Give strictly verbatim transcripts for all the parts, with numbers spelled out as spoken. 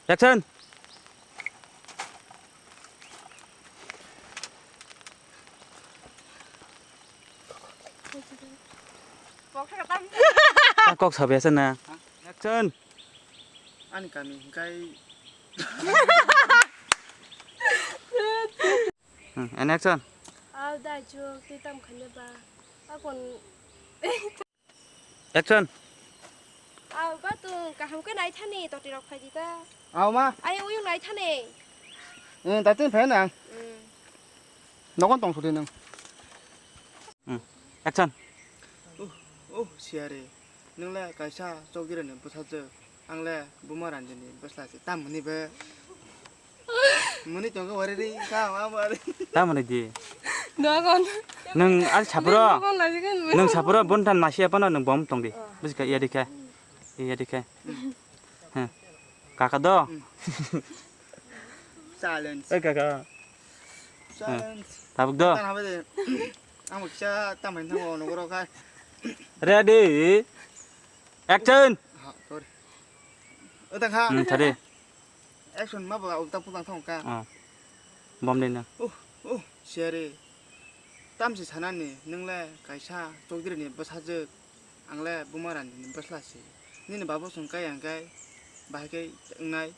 Action. Kok sabi asa na. Action. Ani kami hingkai. Hmm, and action. Aw dai chuk twi tam khanya ba. Akon. Action. Aw ba tung kaham khe nai thani toti rok phai di ta. Aw ma. Ai uyu nai thani. Eh, dai tin phai nang. Hmm. Nogon tong sudi nang. Hmm. Action. Oh, oh, siyare. Nung le kaisa chokdire ni bwsajwk. Ang le buma randini bwsla se. Tam muni be. Muni tongkha wari ri ka ma wari. Tamoni di. Dogon. Nwng ar sapro. Dogon lagi kan. Nwng sapro bontan masi apa no nwng bom tong di. Oh. Bisi ka iya dikhe. Iya dikhe. Heh. Kaka do. Hmm. Challenge. Eh kaka. Challenge. Tabuk do. Tan habai de. Ang baksa tamai thango nogoro ka. Ready. Action. Ha, sorry. Utang ha. Hmm, sorry. Action ma ba utang putang thong ka. Oh. Bom de na. Oh, oh, siyare. Tamsi sanani nung le kaisa chokdire ni bwsajwk, ang le buma randini bwsla se. Nini babo song kai ang kai bahai kai wngnai.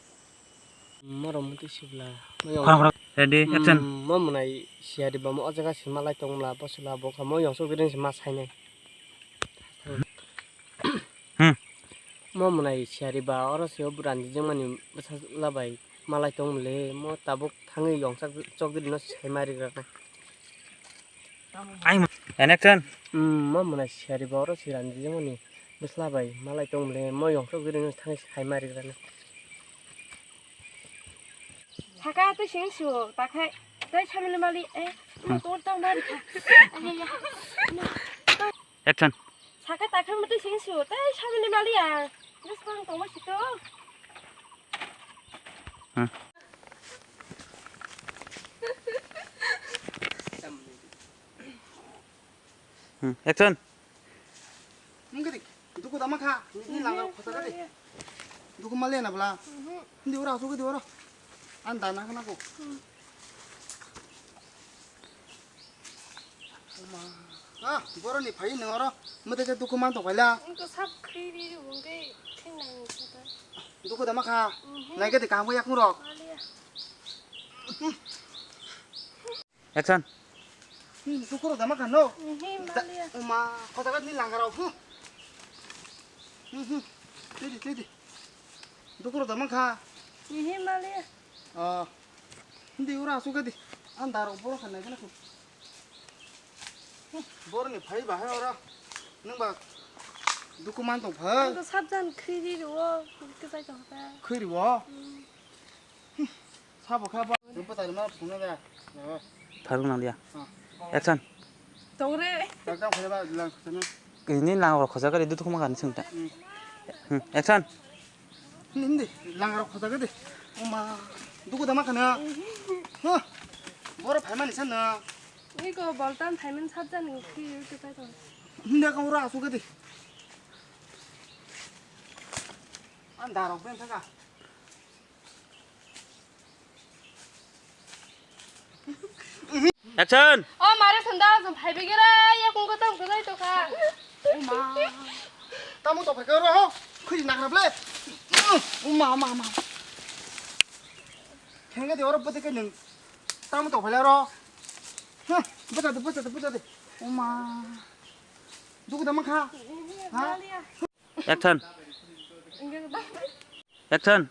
Moro muti sibla. Khorang khorang. Ready, action. Mo mwnai siyari bamo o jaga sima lai tong mla bosla bo kha mo yong chokdire ni sima sainai. Hmm. Mo mwnai siyari ba oro se o bwrandi jengmani bwsa labai malai tong mole mo tabuk thangwi yongchak chokdiri no sai ma rigrana. Ai ma-, and action. Hmm, mo mwnai siyari ba oro se randi jengmani bwsla bai malai tong mole mo yongchak diri no thangwi sai ma rigrana. Saka twi sing su takhai tei samani mali eh. Hmm. Tor tong mari kha. Ai ya. Action. Saka takhar mati sing su, tei samani maliya. Bwswng tongma sito. Hmm. Hmm, action. Nung kiri, duku dama kha, ni langgar khota kade. Duku maliya na bla. Mhm. Hindi ora, suku di ora. Anda na kana ko. Hmm. Oma. Ah, boroni phai nang oro. Mate je duku man to kaila. Engko sab khiri ri wongke thing nang kata. Duku dama kha. Mhm. Nai ke de kaham yakung rok. Maliya. Action. Hmm, duku rok dama kha no. Mhm, da-, maliya. Oma, kota kat ni langgarau. Hmm. Hmm, hmm. Tidi, tidi. Duku rok dama kha. Mhm, maliya. Oh. Hindi ura asuk di. Andar boro khanai kana ku. Boro ni phai bahai ora. Nang ba duku man tong phai. Ang to sabjan khiri ro, kisa tong ta. Khiri wo? Hmm. Sabo kha ba. Rupa tadi ma phunga da. Tharung nang dia. Ah. Action. Tongre. Takdam khale ba lang khutana. Ini lang rok khoja kari dudu khuma kan sing ta. Hmm. Hmm. Action. Hindi lang rok khoja kari. Oma. Duku dama khana. Ha. Boro phaimani san na. Ini ko boltan phaiman sabjan ni khi ke pai to. Hindi ka ura asu kari. An darok ben thaka. Action! O mare sanda jong phai bigire, ya kung ko tam ko dai to kha. O ma. Tamo to phai ka ro ho. Khuri na khra ble. O ma, ma, ma. Khenge de oro bote ke nung. Tamo to phai la ro. Ha, bota de, bota de, bota de. O ma. Duku da ma kha. Ha? Action. Action.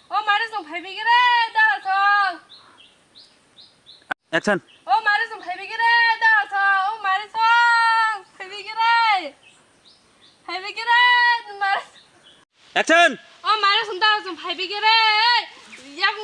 O mare song phai bigire, da song. Action. O mare song phai bigire, da song. O mare song phai bigire. Phai bigire, mare. Action. O mare song da song phai bigire. Yang.